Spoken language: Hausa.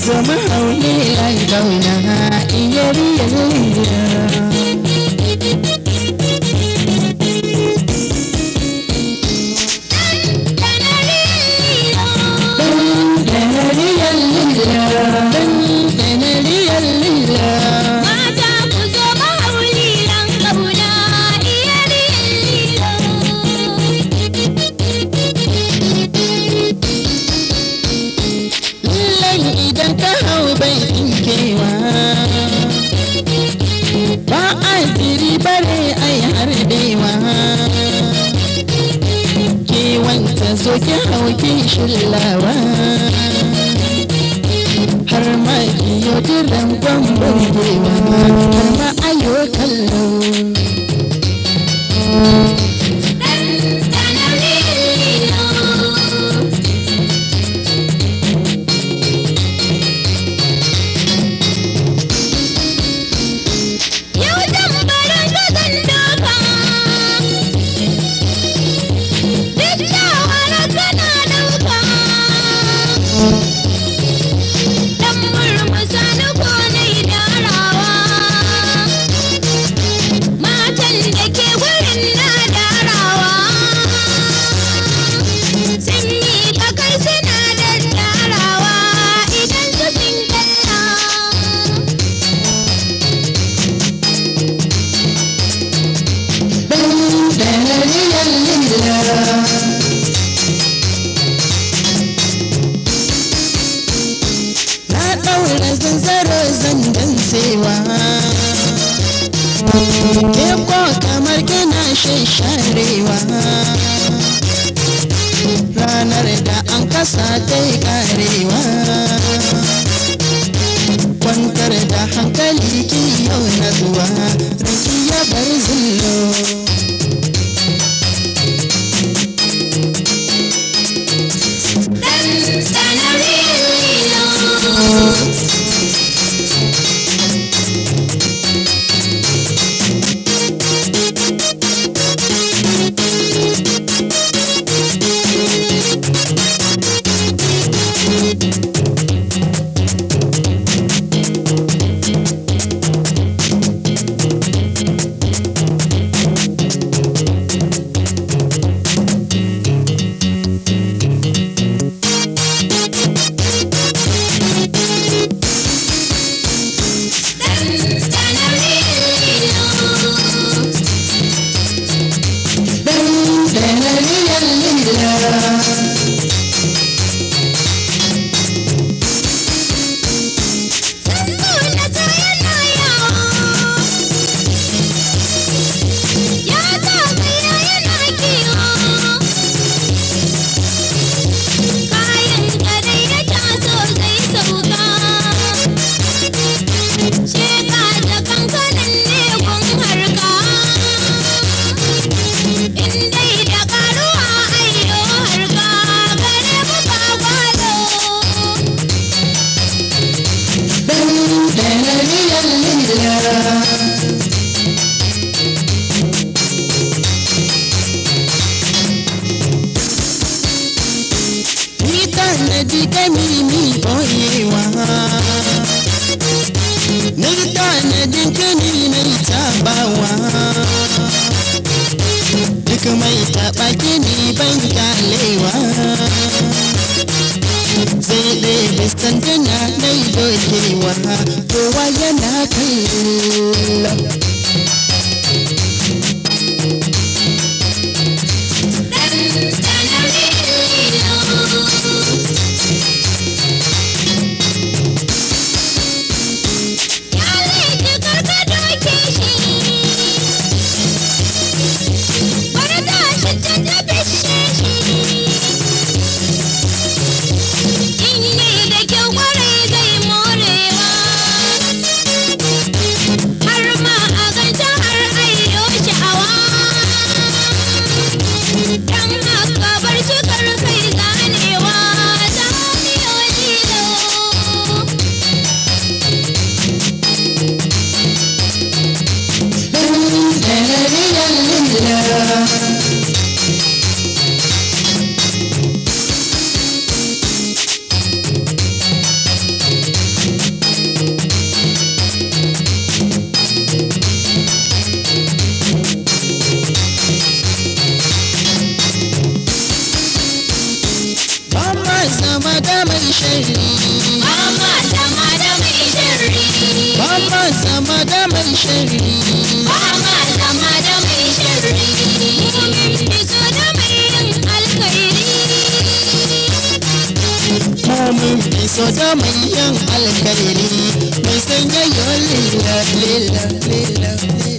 Zama haule lai kauna iyari yalila. Mata ku zo mahaulilan ƙauna iyari yallilo. Lallai idan ka hau bai tsinkewa, ba a jiri bare ai harbewa. Ke wanta zo ki hau ki shillawa, har ma ki yo jiran gwamban burgewa, har ma ayo kallo. Ɗanɗanar lilo. Yau zan barin gazan doka, duk shawarar kana ɗauka. Dan murmusa ni ko na yi darawa, matan da ke wurin na darawa. Sun miƙa kai suna daddarawa idan su sun kalla. Na ɗaura zanzaro zandan sewa, ke ko kamar kina shasharewa. Ranar da an kasa ta yi karewa, kwantar da hankali ki yau natsuwa, riki ya bar zullo. Ɗanɗanar lilo. Ɗanɗanar lilo. Sannu na so yana yawo, ya zagaya yana kiwo. Kayan kadai ya taso zai sauka, sheka da kankanan ne gun harka. In dai da karuwa ayyo harka, gare mu ba gwalo. Ni tanadi kami mi boyewa, ni tanadin kani mai tabawa. Duk mai taɓa kini ban kyalewa, sai ɗaya sanduna na dokewa, kowa yana kallo. Ɗanɗanar lilo. Ya laifi karka doke shi. sharri. Ba ma zama da mai sharri. Mun fi so da mai yin alkhairi. Mu mun fi so da mai yin alkhairi, mai sanya yo lila lila lila.